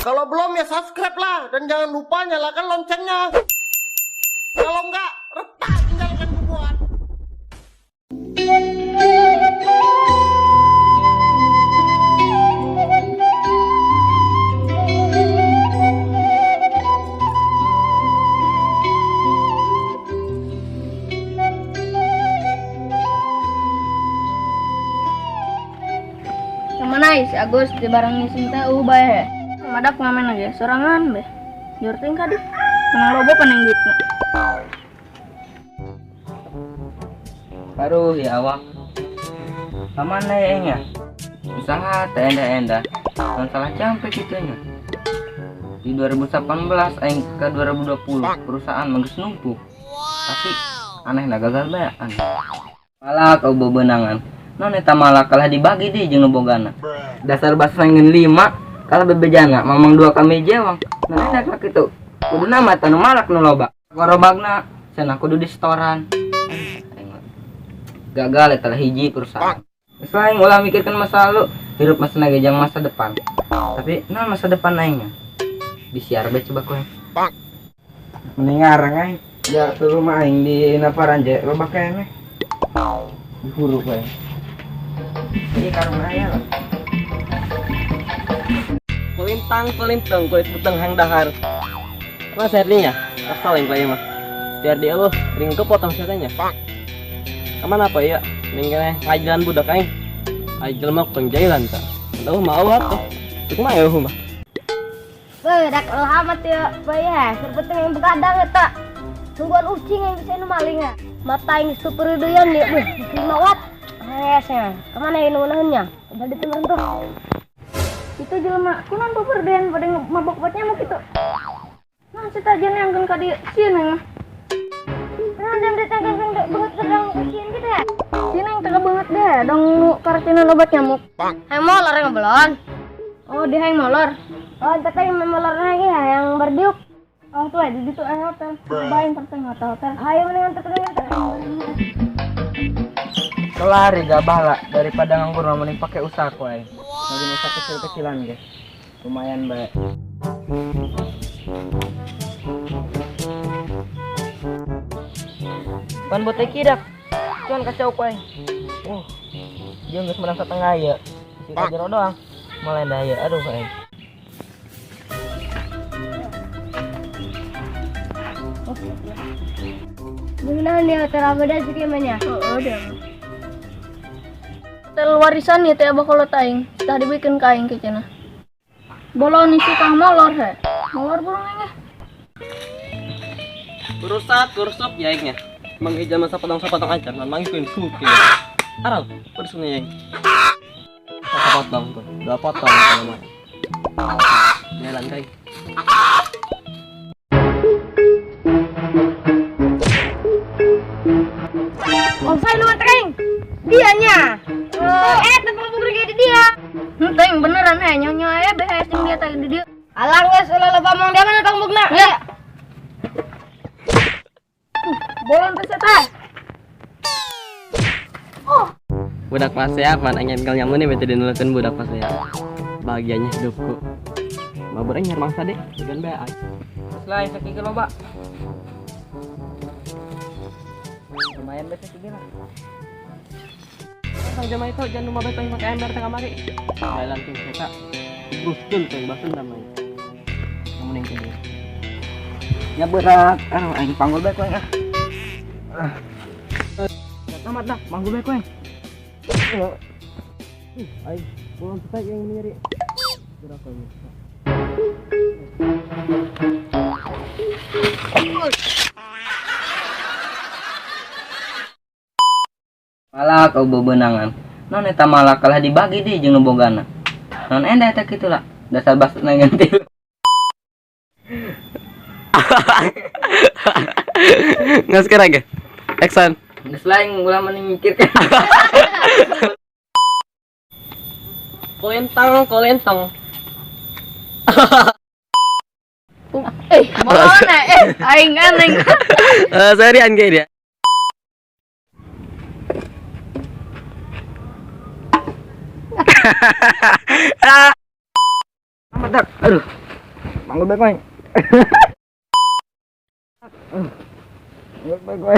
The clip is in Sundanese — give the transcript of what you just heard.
Kalau belum ya subscribe lah dan jangan lupa nyalakan loncengnya. Kalau enggak, retak tinggal akan kubuat. Kemana si Agus di barang ngising teh bae. Madak ngamen aja sorangan beh. Jur ting kadi. Menang lobo paneng duitna. Baru ya awak. Kamana ya nya? Usaha teh enda-enda. Kan salah campe kitu nya. Di 2018 aing ke 2020 perusahaan mah geus numpuk. Tapi aneh na gagal bae aneh. Malah kau bebenangan. Non eta malah kalah dibagi di jeung nu bogana. Dasar basa ngeun 5 kalah bebejana mamang 2 kami jewang. Nah enak lah kitu. Kudu nama tanu malak nu loba. Gorobagna cenah kudu di setoran. Gagal eta lah hiji perusahaan. Geus lain ulah mikirkeun masa lalu, hirup masa nage jang masa depan. Tapi naon masa depan aingnya? Disiar bae coba kowe. Mending ngarang aing. Ya ke rumah aing di Naparanje loba keneh. Dihuru kowe. Ini karung aya lah. Pelintang pelintang kulit beteng hang dahar. Mas herdinya, asal yang kaya mah. Biar dia lu ring kepotong siatanya. Kemana apa ya? Ning kene ngajalan budak aing. Aing mah penjailan ta. Tahu mau apa? Cuk mah ya mah. Bedak amat ya, bae serbeteng yang begadang eta. Tungguan ucing yang bisa nu maling ya. Mata yang super doyan ya, beuh, 5 watt. Hesnya, kemana ya nuhunnya? Balik temen tuh. Itu jelema kunaon peperdean pada mabok obat nyamuk itu. Nah, si tajan yang kan kadi sieun mah. Nah, dan ditangkap banget sedang sieun gitu ya. Sieun yang tengah banget deh, dong nu karacinan obat nyamuk. Hayang molor yang belon. Oh, dia hayang molor. Oh, tapi yang molor lagi ya, yang berdiuk. Oh, tuh di situ hotel. Cobain perteng hotel. Ayo mendingan terus. Kelari gak bala daripada nganggur mah mending pakai usaha ku aing. Mending usaha kecil-kecilan ge. Lumayan bae. Pan bote kidak. Cuan kasih ku aing. Oh. Dia geus menang setengah ya. Si jero doang. Melenda ya. Aduh aing. Gimana nih hotel beda sih gimana? Oh, udah. Hotel warisan ya teh abah kolot aing. Tah dibikin ka aing ke cenah. Bolon isi kang molor he. Molor burung aing. Berusak kursup ya aingnya. Mang ijal masa potong-potong aja, mang ngikuin kuki. Aral, persunnya aing. Satu potong tuh, 2 potong sama. Jalan kai. Offside lu teng. Dianya. Tempat bubur kayak di dia. Teng beneran he nyonya eh BHS jeung dia tadi di dia. Alang geus ulah loba omong dia mana tong bugna. Ya. Bolon teh eta. Oh. Budak pasea pan aing tinggal nyamun nih bete dinulutkeun budak pasea. Bahagianya hidupku. Mabur aing nyar mangsa deh, dengan bae aing. Geus lain sakieu loba. Lumayan bae sakieu lah. Sang jama itu jangan rumah betong pakai ember tengah mari. Jalan tuh kita bruskeun tuh basun namanya. Mending ke dia. Ya berat, aduh aing panggul bae ku aing ah. Tamat dah, panggul bae ku aing. Aing pulang cepat yang nyeri. Berapa ini? Malah kau bebenangan. Non eta malah kalah dibagi di jeung nu bogana. Non enda eta kitu lah. Dasar basna nganti. Nggak sekarang ge. Action. Geus lain ulah mending mikirkeun. Kolentang, kolentang. Bolon aing aneh. Serian ge dia. Amat dak. Aduh. Manggul bae koy. Manggul bae koy.